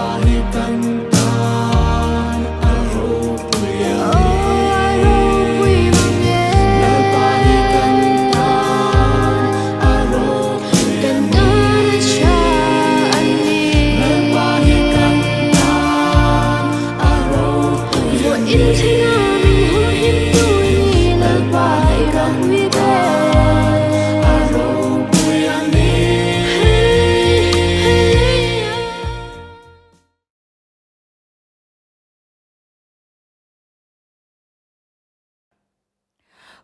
Lalpa hi kan tan a ropui a ni. Lalpa hi kan tan a ropui a ni. Lalpa hi kan tan a ropui a ni. Lalpa hi kan tan a ropui a ni.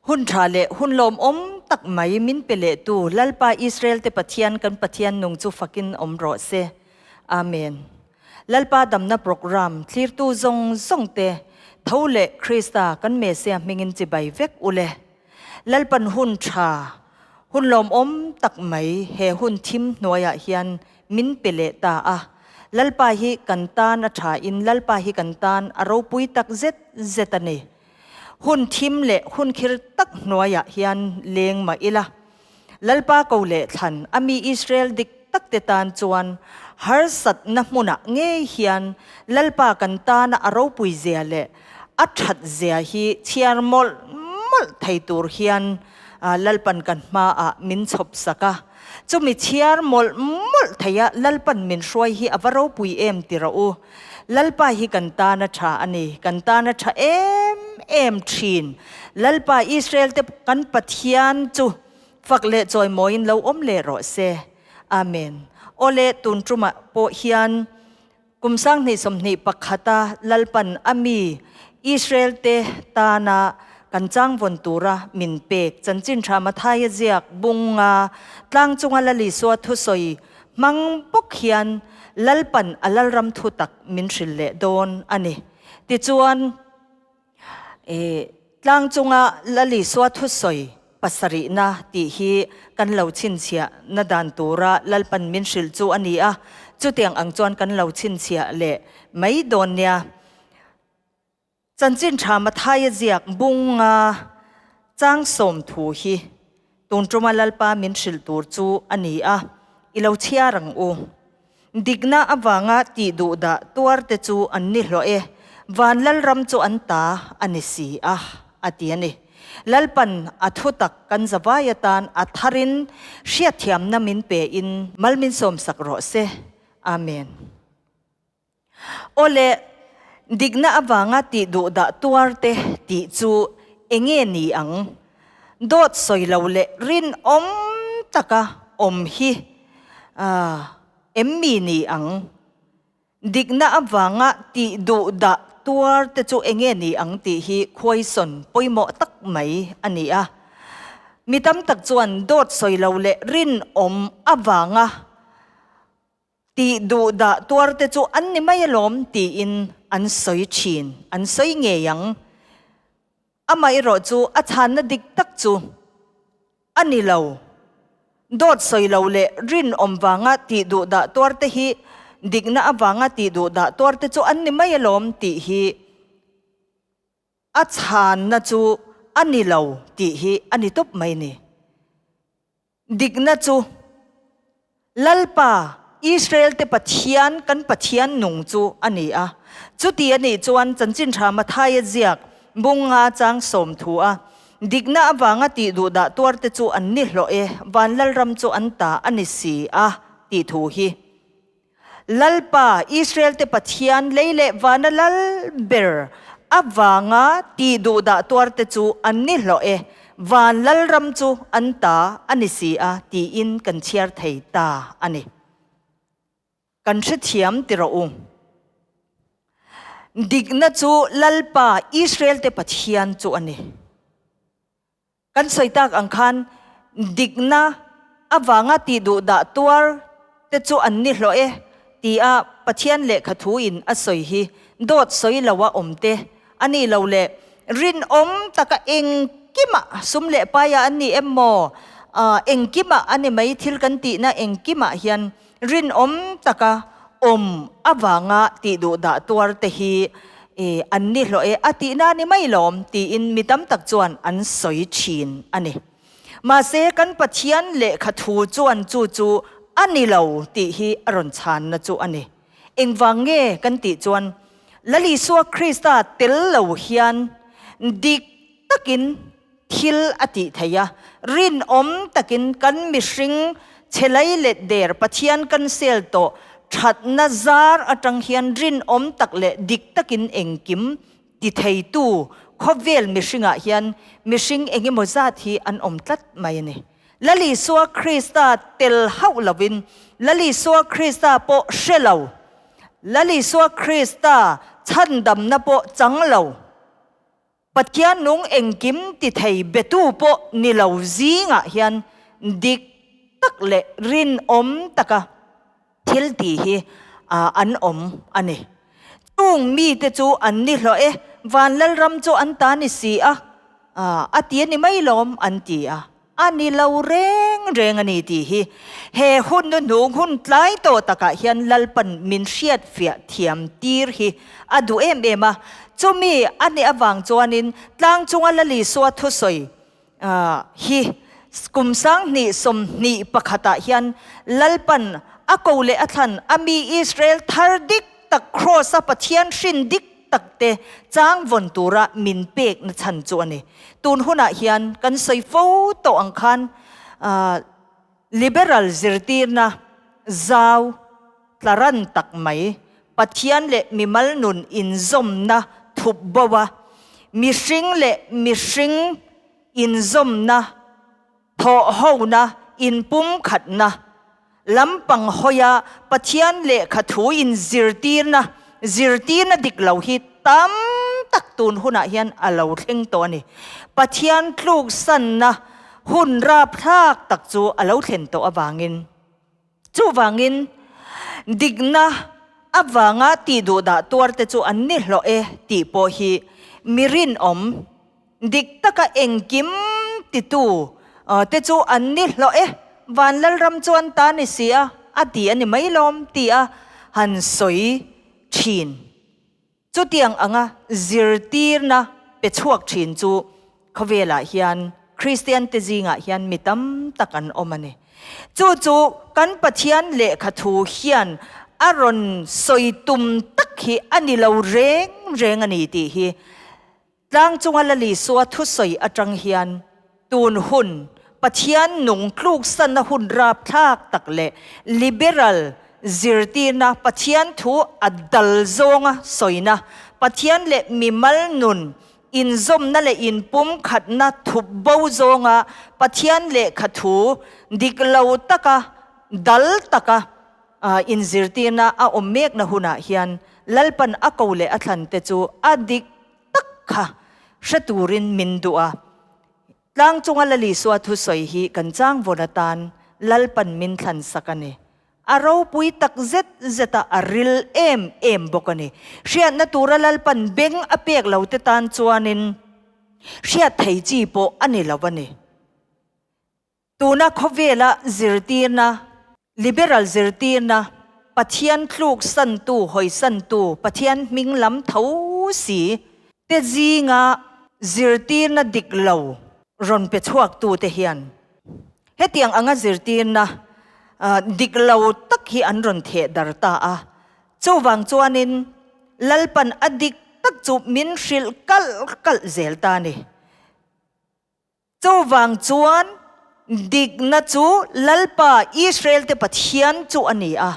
Hun tha leh hun lawmawm tak mai min pe lehtu Lalpa Israel te Pathian kan Pathian nung chu fakin awm rawh se. Amen. Lalpa damna program thlirtu zawng zawng te tho leh Krista kan Messiah hmingin chibai vek ule. Lalpan hun tha, hun lawmawm tak mai he hun thim hnuaiah hian min pe leh ta a. Lalpa hi kan tan a tha in Lalpa hi kan tan a ropui tak zet zet a ni. Hun thim leh hun khir tak hnuaiah hian leng mah ila. Lalpa ko leh thlan a mi Israel dik tak te tan chuan harsatna hmunah ngei hian Lalpa kan tana a ropui zia leh a that zia hi chhiar mawlh mawlh thei tur hian Lalpan kan hmaah min chhawp sak a. Chumi chhiar mawlh mawlh theia Lalpan min hruai hi a va ropui em ti rawh u. Lalpa hi kan tana tha a ni, kan tana tha em em thin. Lalpa Israel te kan Pathian chu fak leh chawimawiin lo awm leh rawh se. Amen. Awle tun tumah pawh hian kum 2021 a Lalpan a mi Israel te tana kan changvawn tura min pek chanchin tha Mathaia ziak bunga tlang chunga Lal Isua thusawi hmang bawk hian Lalpan a Lalram thu tak min hrilh leh dawn a ni. Tichuan, tlang chunga Lal Isua thusawi pasarihna tih hi kan lo chhinchhiah na dan tura Lalpan min hrilh chu a ni a, chutiang ang chuan kan lo chhinchhiah leh mai dawn nia. Chanchin tha Mathaia ziak bunga chang sawm thu hi tun tuma Lalpa min hrilh tur chu a ni a, i lo chhiar ang u. Dikna avanga tih duh dah tuar te chu an ni hlawh e, van Lalram chu an ta a ni si a, a ti a ni. Lalpan a thutak kan zavai atan a tharin hriatthiamna min pe in mal min sawmsak rawh se. Amen. Awle, dikna avanga tih duh dah tuar te tih chu enge ni ang? Dawt sawi lo leh rinawm taka awm hi em mi ni ang? Dikna avanga tih duh dah tuar te chu enge ni ang tih hi khuaisawn pawimawh tak mai a ni a. Mi tam tak chuan dawt sawi lo leh rinawm avanga Tih duh dah tuar te chu an ni mai alawm tiin an sawi thin, an sawi ngei ang. Amaherawh chu a chhanna dik tak chu a ni lo. Dawt sawi lo leh rinawm vanga tih duh dah tuar te hi dikna avanga tih duh dah tuar te chu an ni mai alawm tih hi a chhanna chu a ni lo tih hi a ni tawp mai ni. Dikna chu Lalpa, Israel-te Pathian, kan Pathian nung chu a ni a. Chuti a nih chuan Chanchin Tha Mathaia ziak bunga chang sawm thu a, Dikna avanga tih duh dah tuarte chu an ni hlawh e, van Lalram chu an ta a ni si a, tih thu hi. Lalpa, Israel-te Pathian, lei leh vana lal ber avanga tih duh dah tuarte chu an ni hlawh e, van lalram chu an ta a ni si a, tiin kan chhiar thei ta a ni. Kan hrethiam ti rawh u. Dikna chu Lalpa, Israel-te Pathian chu a ni. Kan sawi tak ang khan dikna avanga tih duh dah tuar te chu an ni hlawh e tia Pathian lehkha thu in a sawi hi dawt sawi lo a awm te a nih lo leh rinawm taka engkimah sum leh paia an ni em maw engkimah a ni mai thil kan tihna engkimah hian Rinawm taka awm avanga tih duh dah tuar te hi an ni hlawh e a tihna a ni mai lawm tiin mi tam tak chuan an sawi thin a ni. Mahse kan Pathian lehkha thu chuan chu chu a ni lo tih hi a rawn chhanna chu a ni. Engvang nge kan tih chuan Lal Isua Krista tel lo hian dik takin thil a tih theih a, rinawm takin kan mihring chhe lei let der Pathian kan sel tawh thatna zar atang hian rinawm tak leh dik takin engkim ti theitu khawvel mihringah hian mihring engemaw zat hi an awm tlat mai a ni. Lal Isua Krista tel hauh lovin Lal Isua Krista pawh hre lo, Lal Isua Krista chhandamna pawh chang lo, Pathian nung engkim ti thei betu pawh ni lo zingah hian dik tak leh rinawm taka thil tih hi an awm a ni. Chung mite chu an ni hlawh e, van Lalram chu an ta ni si a, a ti a ni mai lawm an ti a, a ni lo reng reng a ni tih hi he hun hnuhnung hun tlai tawh takah hian Lalpan min hriatfiah thiam tir hi a duh em em a. Chumi a nih avang chuanin tlang chunga Lal Isua thusawi hi kum 2021 ah hian Lalpan a ko leh a thlan a mi Israel thar dik tak Kraws a Pathian hrin dik tak te chang vawn tura min pek na chhan chu a ni. Tun hunah hian kan sawi fo tawh ang khan Liberal zirtirna zau tlaran tak mai, Pathian leh mimal nun inzawmna thup bo a, mihring leh mihring inzawmna, thawhhona, inpumkhatna lampang hawia Pathian lehkha thu inzirtirna, zirtirna dik lo hi tam tak tun hunah hian a lo thleng tawh a ni. Pathian tluksanna hun rapthlak tak chu a lo thlen tawh avangin. Chuvangin, dikna avanga tih duhdah tuarte chu an ni hlawh e tih pawh hi mi rinawm, dik taka engkim titu te chu an ni hlawh e, van Lalram chu an ta ni si a, a ti a ni mai lawm ti a han sawi thin. Chutiang anga zirtirna pe chhuak thin chu khawvelah hian Kristiante zingah hian mi tam tak an awm a ni. Chu chu kan Pathian lehkha thu hian a rawn sawi tum tak hi a ni lo reng reng a ni tih hi Tlang chunga Lal Isua thusawi atang hian tun hun Pathian nung tluksanna hun rapthlak tak leh liberal zirtirna Pathian thu a dal zawnga sawina Pathian leh mimal nun inzawmna leh inpumkhatna thup bo zawnga Pathian lehkha thu dik lo taka dal taka inzirtirna a awm mekna hunah hian Lalpan a ko leh a thlante chu a dik tak kha hre turin min duh a. Tlang chunga Lal Isua thusawi hi kan chang vawn atan Lalpan min thlan sak a ni. A ropui tak zet zet a, a ril em em bawk a ni. Hriatna tura Lalpan beng a pek lo te tan chuanin hriat thei chi pawh a ni lo a ni. Tuna khawvela zirtirna, liberal zirtirna, Pathian tluk santu, hawi santu, Pathian hming lam tho si te zinga zirtirna dik lo rawn pe chhuaktute hian hetiang anga zirtirna dik lo tak hi an rawn theh dar ta a. Chuvang chuanin Lalpan a dik tak chu min hrilh kalh kalh zel ta a ni. Chuvang chuan dikna chu Lalpa Israel-te Pathian chu a ni a.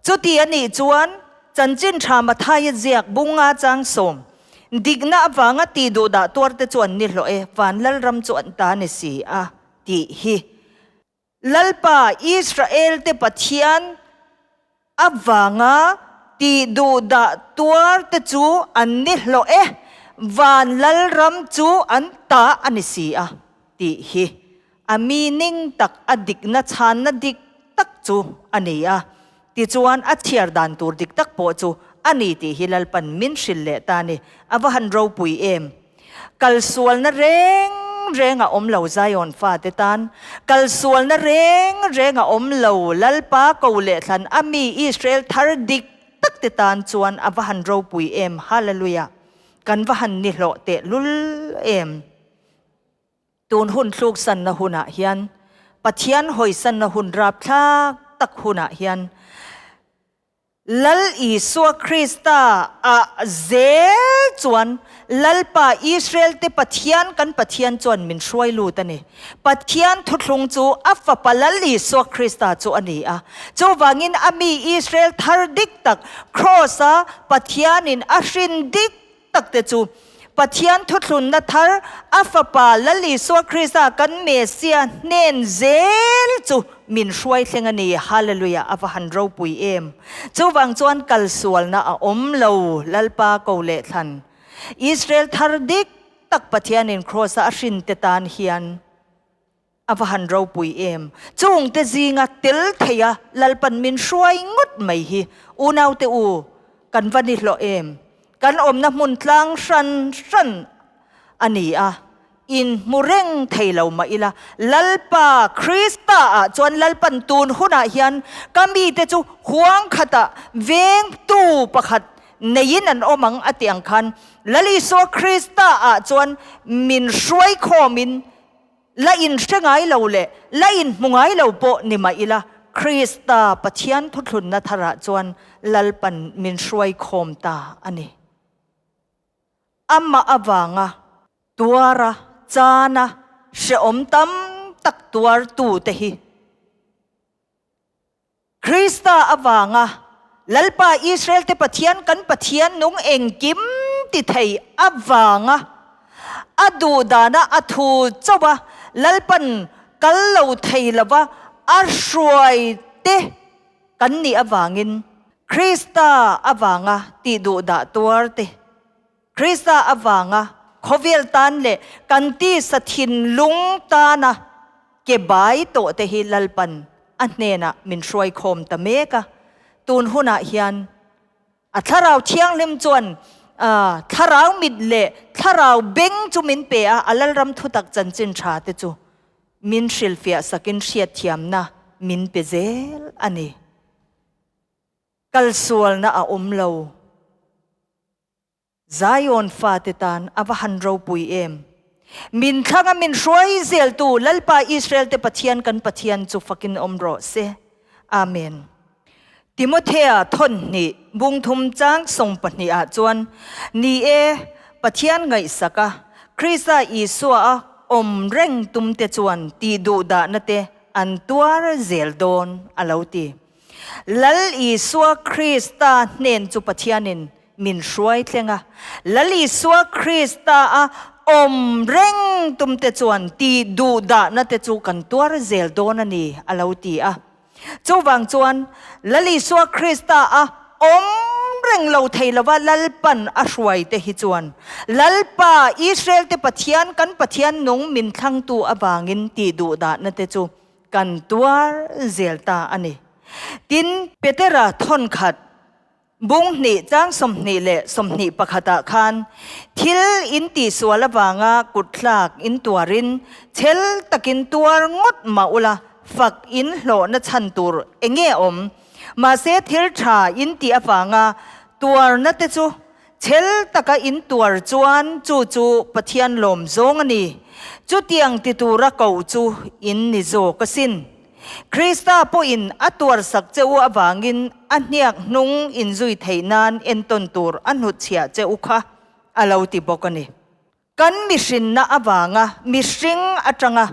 Chuti a nih chuan Chanchin Tha Mathaia ziak bunga chang sawm, Dikna avanga tih duhdah tuarte chu an ni hlawh e, van Lalram chu an ta ni si a, tih hi. Lalpa Israel-te Pathian avanga tih duhdah tuarte chu an ni hlawh e, van Lalram chu an ta a ni si a, tih hi a meaning tak, a dikna chhanna dik tak chu a ni a. Tichuan a chhiar dan tur dik tak pawh chu a ni tih hi Lalpan min hrilh leh ta a ni. A va han ropui em! Kalsualna reng reng a awm lo Zion fate tan, kalsualna reng reng a awm lo Lalpa ko leh thlan a mi Israel thar dik tak te tan chuan a va han ropui em! Hallelujah! Kan va han nihlawh tehlul em! Tun hun thluksanna hunah hian, Pathian hawisanna hun rapthlak tak hunah hian, Lal Isua Krista ah zel chuan Lalpa Israel te Pathian kan Pathian chuan min hruai lut a ni. Pathian thuthlung chu a fapa Lal Isua Krista chu a ni a. Chuvangin a mi Israel thar dik tak Kraws a Pathianin a hrin dik tak te chu Pathian thuthlunna thar a Fapa Lal Isua Krista kan Messiah hnen zel chu min hruai thleng a ni. Hallelujah! A va han ropui em! Chuvang chuan kalsualna a awm lo, Lalpa ko leh thlan. Israel thar dik tak Pathianin Kraws-a a hrin te tan hian A va han ropui em! Chungte zinga tel theia Lalpan min hruai ngawt mai hi unaute u kan va ni hlawh em! Kan awmna hmun tlang hran hran a ni a, inhmu reng thei lo mah ila, Lalpa Krista ah chuan Lalpan tun hunah hian ka mite chu huang khatah vengtu pakhat neiin an awm ang a tih ang khan Lal Isua Krista ah chuan min hruai khawmin La inhre ngai lo leh la inhmu ngai lo pawh ni mah ila, Krista Pathian thuthlunna tharah chuan Lalpan min hruai khawm ta a ni. Amah avanga tuara chana hrehawm tam tak tuartute hi Krista avanga Lalpa Israel-te Pathian kan Pathian nung engkim ti thei avanga a duh dana a thu chauh a, Lalpan kal lo thei lova a hruai te kan nih avangin Krista avanga tih duh dah tuar te Krista avanga khawvel tan leh kan tisa thinlung tana ke bai tawh te hi Lalpan a hnenah min hruai khawm ta mek a. Tun hunah hian a Thlarau Thianghlim chuan thlarau mit leh thlarau beng chu min pe a, a Lalram thutak chanchin tha te chu min hrilhfiah sakin hriatthiamna min pe zel a ni. Kalsualna a awm lo. Zion fate tan a va han ropui em! Min thlanga min hruai zeltu Lalpa Israel-te Pathian kan Pathian chu fakin awm rawh se. Amen. Timothea thawnhnih bungthum chang sawng pahnihah chuan, Ni e, Pathian ngaihsak a, Krista Isua a awm reng tumte chuan tih duhdahna te an tuar zel dawn, a lo ti. Lal Isua Krista hnen chu Pathianin min hruai thleng a. Lal Isua Krista a awm reng tumte chuan tih duh dahna te chu kan tuar zel dawn a ni, a lo ti a. Chuvang chuan Lal Isua Krista a awm reng lo thei lova Lalpan a hruai te hi chuan Lalpa Israel-te Pathian kan Pathian nung min thlangtu avangin tih duh dahna te chu kan tuar zel ta a ni. Tin, Petera thawnkhat bung hnih chang 21 leh 21 ah khan thil in tihsual avanga kutthlak in tuarin chhel takin tuar ngawt mah ula fak in hlawhna chhan tur eng nge awm? Mahse thil tha in tih avanga tuarna te chu Chhel taka in tuar chuan chu chu Pathian lawm zawng a ni. Chutiang ti tura koh chu in ni zawk asin. Krista pawhin a tuarsak che u avangin a hniak hnung in zui theih nan entawn tur a hnutchhiah che u kha a lo ti bawk a ni. Kan mihrinna avanga mihring atanga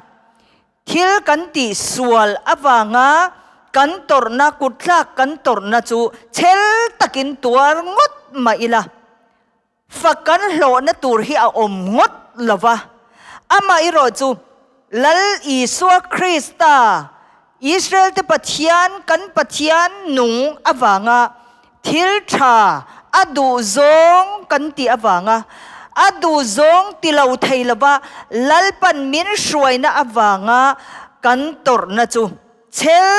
thil kan tih sual avanga kan tawrhna, kutthlak kan tawrhna chu chhel takin tuar ngawt mah ila, fak kan hlawhna tur hi a awm ngawt lo va. Amaherawh chu Lal Isua Krista, Israel-te Pathian, kan Pathian nung avanga thil tha a duh zawng kan tih avanga a duh zawng ti lo thei lova Lalpan min hruaina avanga kan tawrhna chu chhel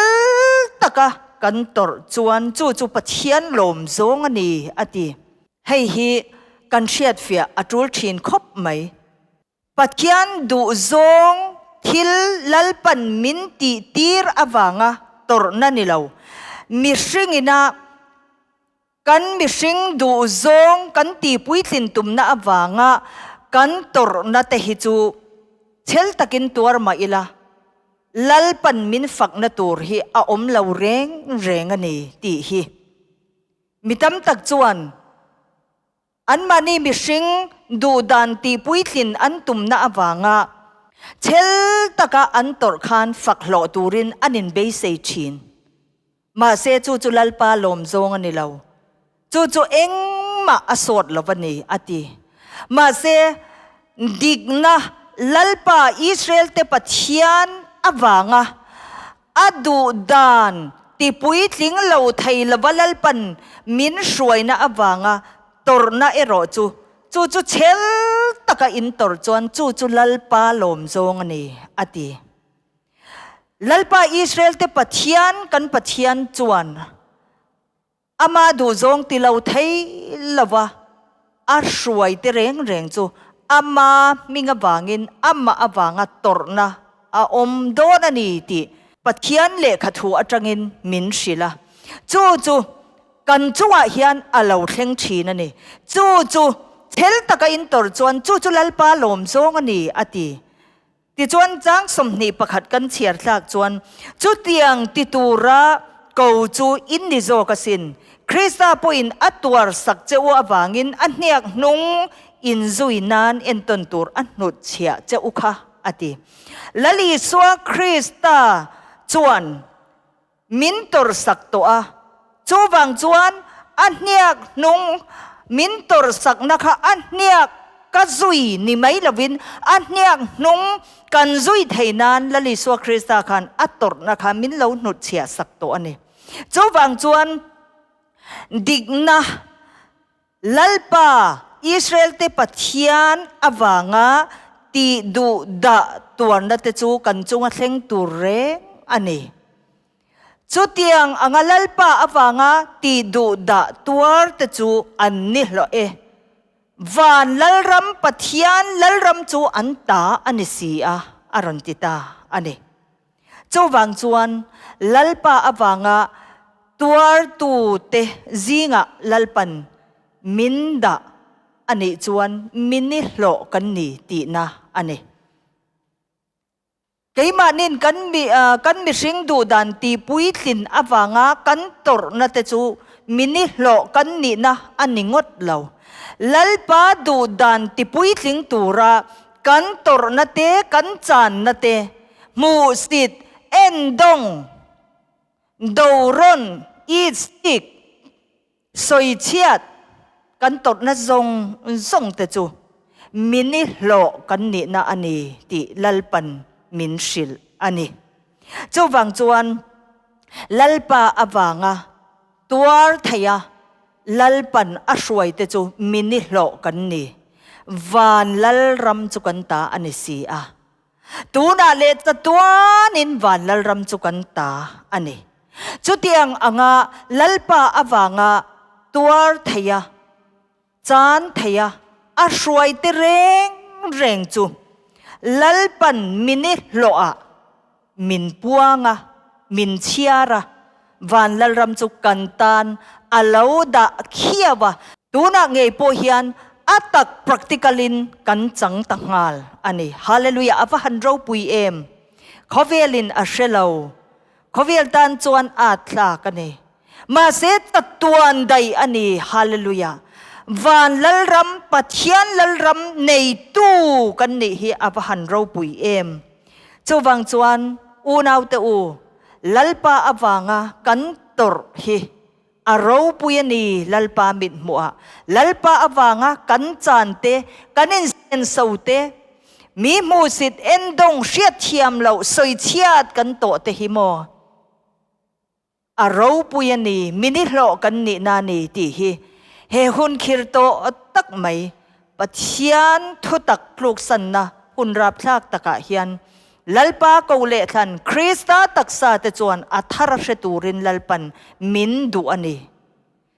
taka kan tawrh chuan chu chu Pathian lawm zawng a ni, a ti. Hei hi kan hriatfiah a tul thin khawp mai. Pathian duhzawng thil Lalpan min tih tir avanga tawrhna ni lo. Mihringina kan mihring duhzawng kan tihpuitlin tumna avanga kan tawrhna te hi chu chhel takin tuar mah ila, Lalpan min fakna tur hi a awm lo reng reng a ni tih hi. Mi tam tak chuan anmahni mihring duhdan tihpuitlin an tumna avanga chhel taka an tawrh khan fak hlawh turin an inbeisei thin. Mahse chu chu Lalpa lawm zawng a ni lo. Chu chu engmah a sawt lo a ni, a ti. Mahse dikna Lalpa Israel-te Pathian avanga A duh dan ti puitling lo thei lova Lalpan min hruaina avanga tawrhna erawh chu, chu chu chhel taka in tawrh chuan chu chu Lalpa lawm zawng a ni, a ti. Lalpa Israel-te Pathian kan Pathian chuan Amah duhzawng ti lo thei lova a hruai te reng reng chu ama hming avangin amah avanga tawrhna a awm dawn a ni tih Pathian lehkha thu atangin min hrilh a. Chu chu kan chungah hian a lo thleng thin a ni. Chu chu chhel taka in tawrh chuan chu chu Lalpa lawm zawng a ni, a ti. Tichuan chang 21 kan chhiar thlak chuan, Chutiang ti tura ko chu in ni zawk asin. Krista pawhin a tuar sak che u avangin a hniak hnung in zui nan entawn tur a hnut chhiah che u kha, a ti. Lal Isua Krista chuan Min tawrhsak tawh a, chuvang chuan a hniak hnung min tawrhsakna kha a hniak ka zui ni mai lovin a hniak hnung kan zui thei nan Lal Isua Krista khan a tawrhna kha min lo hnutchhiah sak tawh a ni. Chuvang chuan dikna Lalpa, Israel-te Pathian avanga tih duh dah tuarna te chu kan chunga thleng tur reng a ni. Chutiang anga Lalpa avanga tih duh dah tuar te chu an ni hlawh e. Van Lalram Pathian Lalram chu an ta a ni si a, a rawn ti ta a ni. Chuvang chuan Lalpa avanga tuartute zingah Lalpan min dah a nih chuan mini hlawh kan ni tihna a ni. Keimahnin kan mi kan mihring duhdan tihpuitlin avanga kan tawrhna te chu mini hlawh kan nihna a ni ngawt lo. Lalpa duhdan tipuitling tura Kan tawrhna te, kan channa te, hmuhsit, endawng, dorawn, itsik, sawichhiat, kan tawrhna zawng zawng te chu mini hlawh kan nihna a ni tih Lalpan min hrilh a ni. Chuvang chuan Lalpa avanga tuar theia Lalpan a hruaite chu mini hlawh kan ni. Van Lalram chu kan ta a ni si a. Tunah leh chatuanin Van Lalram chu kan ta a ni. Chutiang anga Lalpa avanga tuar theia, chan theia a hruaite reng reng chu Lalpan mini hlawhah Min puang a, min chhiar a, Van Lalram chu kan tan a lo dah khiau a. Tunah ngei pawh hian a tak practical in kan chang ta nghal a ni. Hallelujah a va han ropui em! Khawvel in a hre lo. Khawvel tan chuan a tlak a ni. Mahse chatuan daih a ni. Hallelujah! Van Lalram, Pathian Lalram neitu kan nih hi a va han ropui em! Chuvang chuan unaute u, Lalpa avanga kan tawrh hi a ropui a ni, Lalpa mithmuhah. Lalpa avanga kan chan te, kan insenso te, mi hmuhsit endawng hriatthiam loh sawichhiat kan tawh te hi maw? A ropui a ni, mini hlawh kan nihna a ni tih hi he hun khir tawh tak mai Pathian thutak tluksanna hun rapthlak takah hian Lalpa ko leh thlan Krista taksa te chuan a thar a hre turin Lalpan min duh a ni.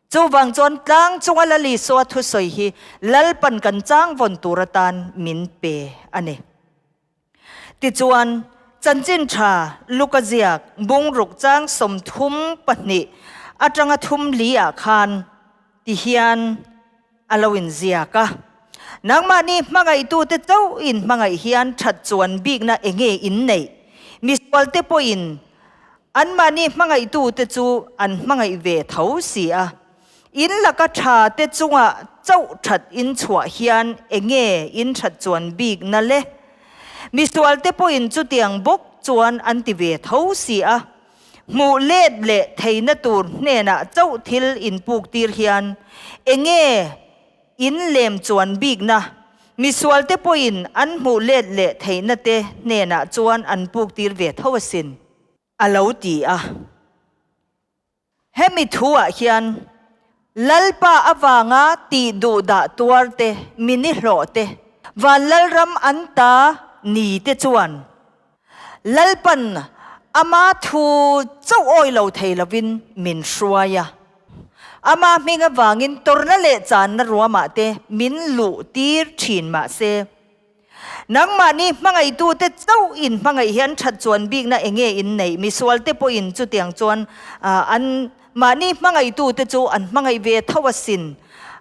Chuvang chuan tlang chunga Lal Isua thusawi hi Lalpan kan changvawn tur atan min pe a ni. Tichuan, Chanchin Tha Luka ziak bungruk chang 32 atanga thum li ah khan ti hian a lo inziak a, Nangmahni hmangaihtute chauh in hmangaih hian that chuan bikna enge in neih? Misualte pawhin anmahni hmangaihtute chu an hmangaih ve tho si a. In laka tha te chunga chauh that in chhuah hian enge in that chuan bik na le? Misual te pawhin chutiang bawk chuan an ti ve tho si a. Hmuh let leh theihna tur hnenah chauh thil in puk tir hian enge in lem chuan bikna? Misual te pawhin an hmuh let leh theihna te hnenah chuan an puk tir ve tho asin, a lo ti a. Hemi thuah hian Lalpa avanga tih duh dah tuar te, mini hlawh te, van Lalram an ta ni te chuan Lalpan ama thu chauh awi lo thei lovin min hruai a. Ama hming avangin tawrhna leh channa ruamah te min luh tir thin mah se, Nangmahni hmangaihtute chauh in hmangaih hian that chuan bikna enge in neih? Misualte pawhin chutiang chuan an mahni hmangaihtute chu an hmangaih ve tho asin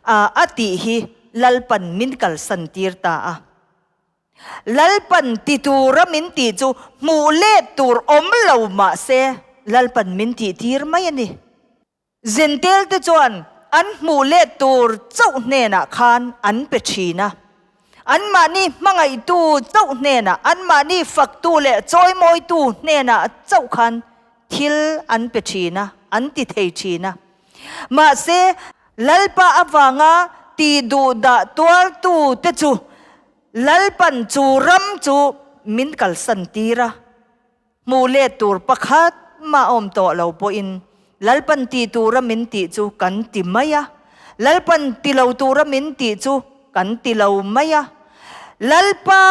a tih hi Lalpan min kalsan tir ta a. Lalpan ti tura min tih chu hmuh let tur awm lo mahse Lalpan min tih tir mai a ni. Zentel te chuan an hmuh let tur chauh hnenah khan an pe thin a. Anmahni hmangaihtu chauh hnenah, anmahni faktu leh chawimawitu hnenah chauh khan thil an pe thin a, an ti thei thin a. Mahse, Lalpa avanga ti duh dah tuartu te chu Lalpan chu ram chu min kalsan tir a. Hmuh let tur pakhat mah awm tawh lo pawhin Lalpan ti tura min tih chu kan ti mai a, Lalpan ti lo tura min tih chu kan ti lo mai a. Lalpa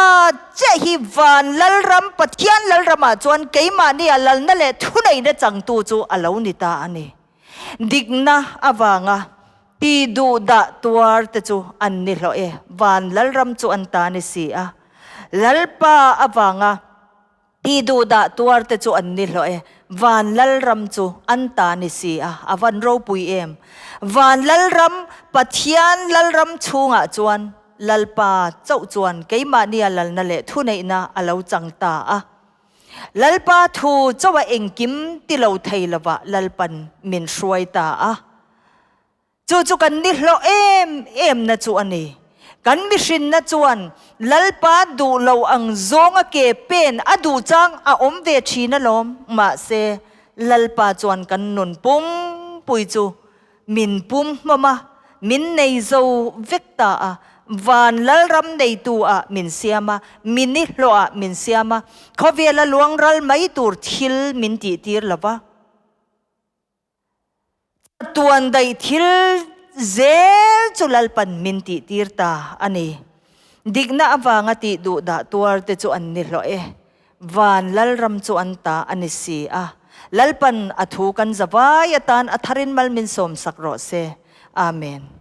chiah hi van Lalram, Pathian Lalramah chuan keimahnia lalna leh thuneihna changtu chu a lo ni ta a ni. Dikna avanga ti duh dah tuar te chu an ni hlawh e, van Lalram chu an ta ni si a. Lalpa avanga. Ti duh dah tuar te chu an ni hlawh e. Van Lalram chu an ta ni si a, a van ropui em. Van Lalram, Pathian Lalram chhungah chuan Lalpa chauh chuan keimahnia lalna leh thuneihna a lo chang ta a. Lalpa thu chauha engkim ti lo thei lovah Lalpan min hruai ta a. Chu chu kan ni hlawh em em na chu a ni. Kan mihrinna chuan Lalpa duh lo ang zawnga ke pen a duh chang a awm ve thin alawm. Mahse, Lalpa chuan kan nun pumpui chu min pum hmawm a, min nei zo vek ta a, van Lalram neitu ah min siam a, mini hlawh ah min siam a, khawvela luang ral mai tur thil min tihtir lo va. Tuan daih thil zel chu Lalpan min tihtir ta a ni. Dikna avanga tih duh dah tuar te chu an ni hlawh e. Van Lalram chu an ta a ni si a. Lalpan a thu kan zavai atan a tharin mal min sawmsak rawh se. Amen.